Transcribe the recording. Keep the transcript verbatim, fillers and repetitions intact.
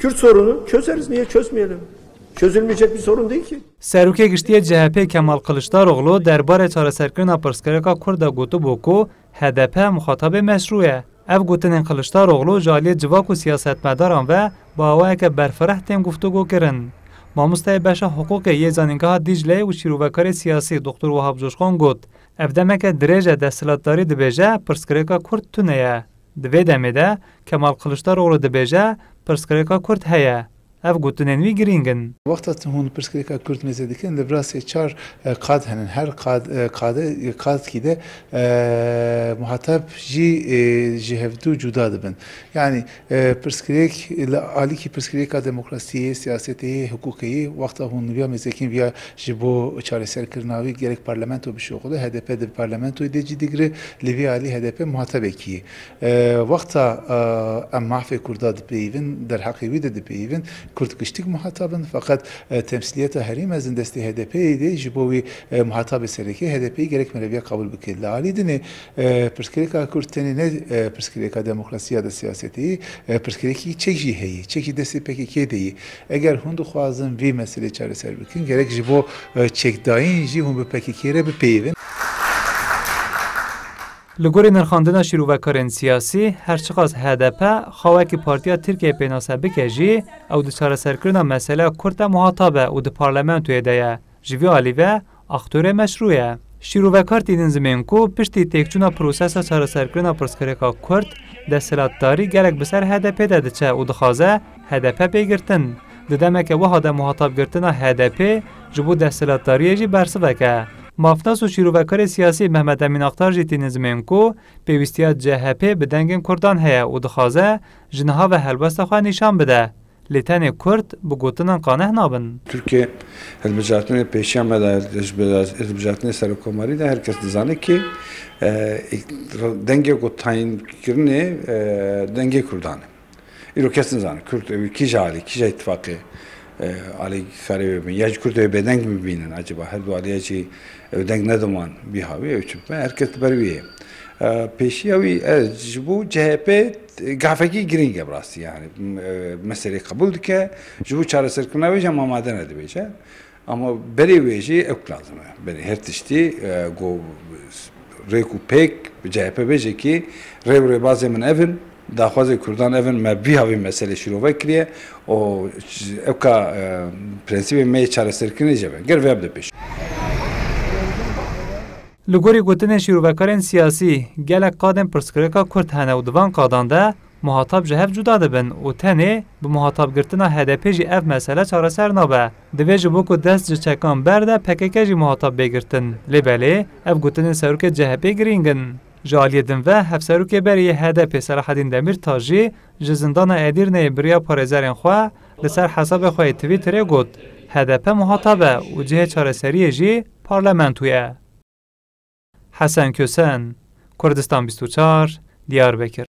Kürt sorunu çözeriz, niye çözmeyelim? Çözülmeyecek bir sorun değil ki. Serokê Giştî yê C H P Kemal Kiliçdaroglu derbarê çareserkirina pirsgirêka Kurd de gotibû ku H D P muxatabê meşrû ye. Ev gotinên Kiliçdaroglu ji aliyê civak û siyasetmedaran ve bi awayeke berfireh tên guftûgokirin. Mamostayê beşa hiqûqê yê Zanîngeha Dîcleyê û şîrovekarê siyasî Doktor Wahap Coşkon got, ev demeke dirêj e desthilatdarî dibêje pirsgirêka Kurd tune ye. Di vê demê de Kemal Kiliçdaroglu dibêje pirsgirêka Kurd heye. Ev gotinên wî girîng in. Wexta tu hûn pirsgirêka Kurd mêze dikin, li vir sê çar, e, qad henin. Her qad, e, qade, qadkî de, e, muhateb jî, e, ji hevdû cuda dibin. Yanî, e, pirsgirêk, li alîkî pirsgirêka demokrasiyê, siyasetê, hiqûqê, wexta hûn viya mêze dikin, viya ji bo çareserkirina wî gerek parlamento bişoxile. H D P di parlamentoyê dê cî digire, li vî alî H D P muhatebekî ye. E, wexta, e, em mafê Kurda dipeyivin, derheqê wî de dipeyivin, Kurd giştik muhatab in, feqet, e, temsîliyeta herî mezin destê H D P'yê de ji bo wî, e, muhatabê sereke H D P'yê gerek mereviya qebûl bike. Li alî dinê, e, pirsgirêka Kurd tenê ne, e, pirsgirêka demokrasî ya de siyasetê ye, e, pirsgirêkî çek jî heye, çek jî destê P K K de ye. Eger hûn dixwazin vî meselê çareser bikin, gerek ji bo, e, çekdayîn jî hûn bi P K K re bipeyivin. Li gorî nirxandina şîrovekarên siyasî, her çiqas H D P xwe wekî partiya Tirkiyeyê pênase bike jî, ew di çareserkirina meseleya Kurd de muhatab e û di parlamentoyê de ye. Ji vî alî ve aktorê meşrû ye. Şîrovekar tînin zimên ku piştî têkçûna prosesa çareserkirina pirsgirêka Kurd, desthilatdarî gelek bi ser H D P de diçe û dixwaze H D P bê girtin. Di demeke wiha de muhatabgirtina H D P ji bo desthilatdariyê jî bersivek e. Mafnas û şîrovekarê siyasî Mehmet Emîn Aktar jî tînin zimên ku pêwîstiya C H P bi dengên Kurdan heye û dixwaze ji niha ve helwesta xwe nîşan bide. Lê tenê Kurd bi gotinan qaneh nabin. Tirkiye hilbijartinê pêşiya me de, hilbijartinê serokkomarî de her kes dizane ki, e, dengê ku tayînkirinê, e, dengê Kurdan e. Îro kes nizane Kurd ew kîja alî, kîja îtifaqê, e, alîkarê wê bin. Ya jî Kurd ew bêdeng bibînin acaba her du alî ya jî ew deng nedin wan bî hawî, ew çi bibe, her kes li ber wî ye. E, pêşiya wî, e, ji bo C H P gafekî girîng e bi rastî, yani, m-, e, meselê qebûl dike, ji bo çareserkirina wê jî em amade ne dibêje. Ama berê wê jî ew lazim e. Berê her tiştî, e, go rêk û pêk bi C H P bêje ki rê û rêbazê min ev in, daxwazê Kurdan ev in, me vî havî meselê şîrove kiriye û ewka, e, prensîbê me yê çareserkirinê jê be. Ger vê bide pêş. Li gorî gotinên şîrovekarên siyasî, gelek qadên pirsgirêka Kurd hene û di van qadan de muhatab ji hev cuda dibin û tenê bi muhatabgirtina H D P jî ev mesele çareser nabe. Divê ji bo ku dest ji çekan berde P K K jî muhatab bê girtin. Lê belê, ev gotinên serokê C H P girîng in. Ji aliyê din ve, hevserokê berê yê H D P Selahedîn Demîrtaş jî ji zindana Edîrneyê bi riya parêzerên xwe li ser hesabê xwe yê Twitterê got, H D P muhatab e û cihê çareseriyê jî parlamentoyê ye. Hesen Kösen, Kurdistan bîst û çar, Diyarbekir.